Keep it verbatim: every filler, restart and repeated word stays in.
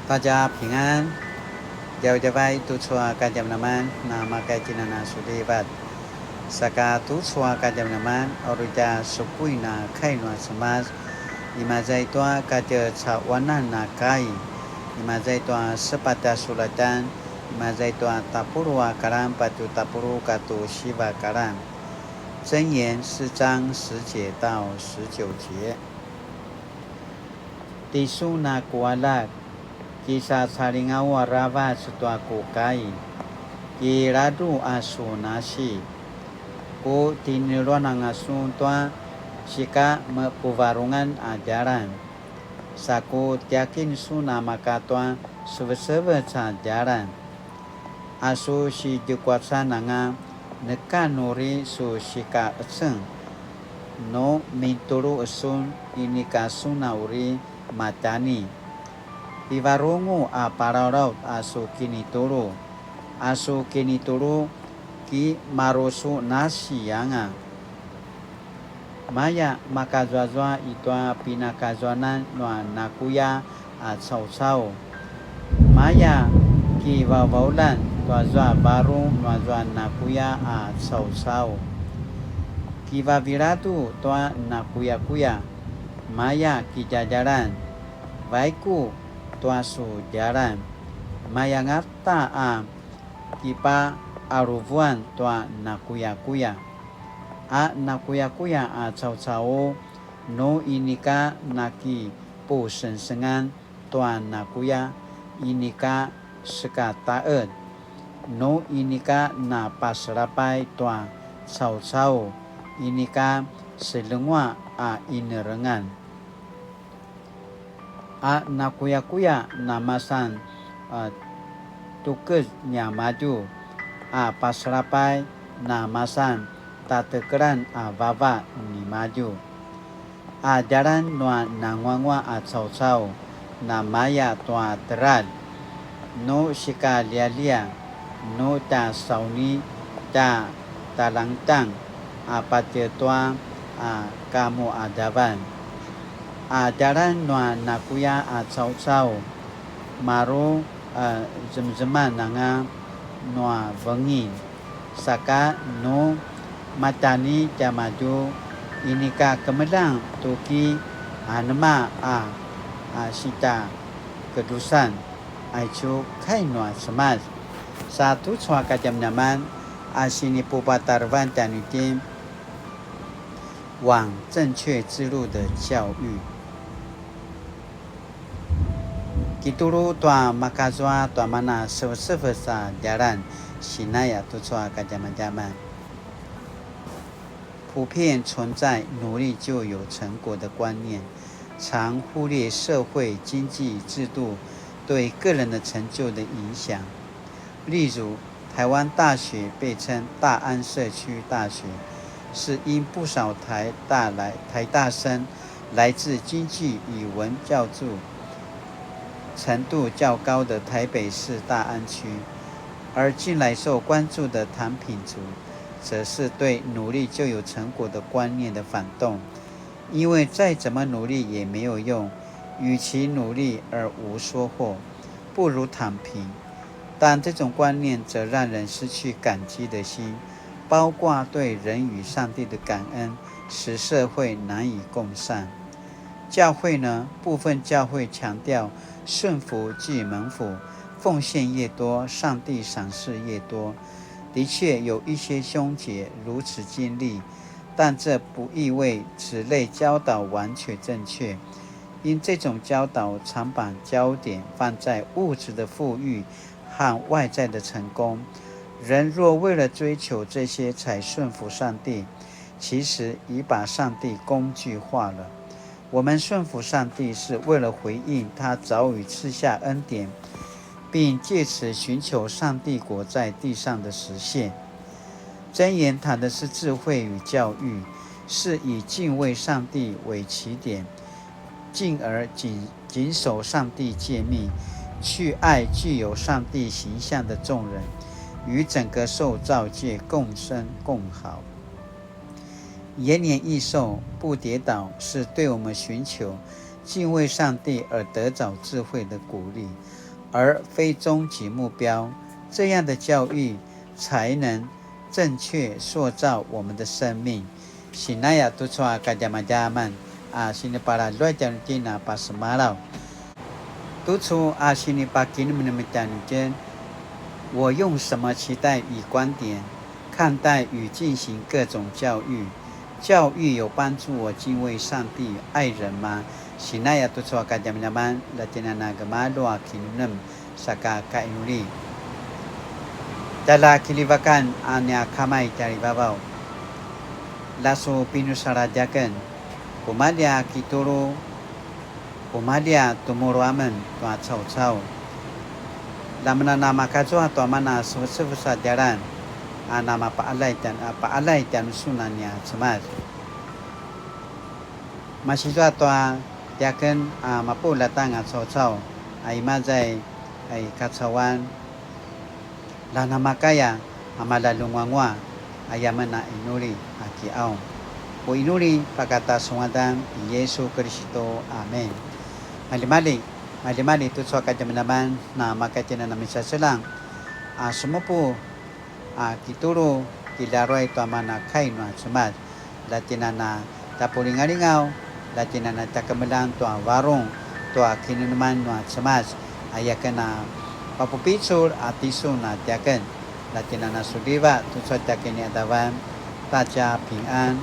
大家平安, djavadjavai tucu a kadjamadjaman, na makaitjinan a sulivat. Saka tucu a kadjamadjaman, a uri tja supuin a kai nua Cemas, imaza i tua katjecaquanan a kai, imaza i tua sepatj a sulatjan, imaza i tua tapuluq a karan patje tapuluq katua siva karan. 箴言四章十節到十九節。 Tisun a ku aljak, kisacalingaw aravac tua ku kai, kiladruq a su nasi. Ku tiniluan anga sun tua sika mepuvarungan a djalan. Sa ku tiakin sun a maka tua sevecevec a djalan. A su sidjekuacan anga, neka nu uri su sikaqeceng. Nu mintulu sun, inika sun a uri matjani. Pivarungu a palalaut a su kinitulu, a su kinitulu ki maru su nasi anga. Maya makazuazua i tua pinakazuanan nua nakuya a caucau. Maya kivavauljan tuazua varung nuazua nakuya a caucau. Kivaviladu tua nakuyakuya, maya kidjadjalan, vaiku tua su djalan, maya ngata a kipaqaluvuan tua nakuyakuya. A nakuyakuya a caucau, nu inika nakipusengsengan tua nakuya, inika sekataqed. Nu inika napaselapay tua caucau, inika selengua a inerengan. A nakuyakuya namasan, a, tukez niamadju, a paselapay namasan tatekelan a vava nimadju. A djalan nua nanguangua a caucau, namaya tua teljar, nu sikalialia, nu tja sauni tja talangtang a patje tua a kamuadavan. A djalan nua nakuya a caucau, maru a zemzeman anga nua vengin, saka nu matjani tiamadju inika kemeljang tuki anema a, a sitjakedrusan. Aicu kai nua Cemas. Sa tucu a kadjamadjaman a sinipupatarevan tjanuitjen, 往正确之路的教育. Kitulu tua makazua tua mana sevesevec a djalan, sinaya tucu a kadjamadjaman. 普遍存在努力就有成果的观念，常忽略社会经济制度对个人的成就的影响。例如，台湾大学被称大安社区大学，是因不少台大来，台大生来自经济与文教程度较高的台北市大安区，而近来受关注的躺平族，则是对努力就有成果的观念的反动。因为再怎么努力也没有用，与其努力而无收获，不如躺平。但这种观念则让人失去感激的心，包括对人与上帝的感恩，使社会难以共善。教会呢，部分教会强调顺服即蒙福，奉献越多，上帝赏赐越多。的确，有一些兄姐如此经历，但这不意味此类教导完全正确，因这种教导常把焦点放在物质的富裕和外在的成功。人若为了追求这些才顺服上帝，其实已把上帝工具化了。我们顺服上帝，是为了回应他早已赐下恩典，并借此寻求上帝国在地上的实现。箴言谈的是智慧与教育，是以敬畏上帝为起点，进而谨，谨守上帝诫命，去爱具有上帝形象的众人，与整个受造界共生共好。延年益寿不跌倒，是对我们寻求敬畏上帝而得着智慧的鼓励，而非终极目标。这样的教育才能正确塑造我们的生命。Sinaya tucu a kadjamadjaman a sinipalaluay tjanuitjen a pasemalaw. Tucu a sinipakinemnem tjanuitjen, 我用什么期待与观点看待与进行各种教育？教育有帮助我敬畏上帝、爱人吗？Sinaya tucu a kadjamadjaman, la tjinana gemalju a kinemnem saka kainuli. Tjala kilivakan a nia Kama i tjarivavaw, la su pinusaladj aken, kumalja kitulu, kumalja tumulu amen tua caucau. La men a namakazua tua mana sevesevesa djalan a namapaalay tjan-, a paalay tjanusun a nia Cemas. Masizua tua tiaken a mapuljat anga caucau a imaza i kacauan, la namakaya a malalunguangua, aya men a inuli a kiaung. Ku inuli pakata su ngadan i Yesu Kiristu. Amen. Malimali, malimali tucu a kadjamadjaman na makatjina na misaselang a semupu a kitulu kilaruay tua mana kai nua Cemas, la tjinana tjapulingalingaw, la tjinana tjakemeljang tua varung tua kinemeneman nua Cemas, aya ken a papupicul a tisun a tiaken, la tjinana suliva tucu a tiaken ni Adavan, 大家平安.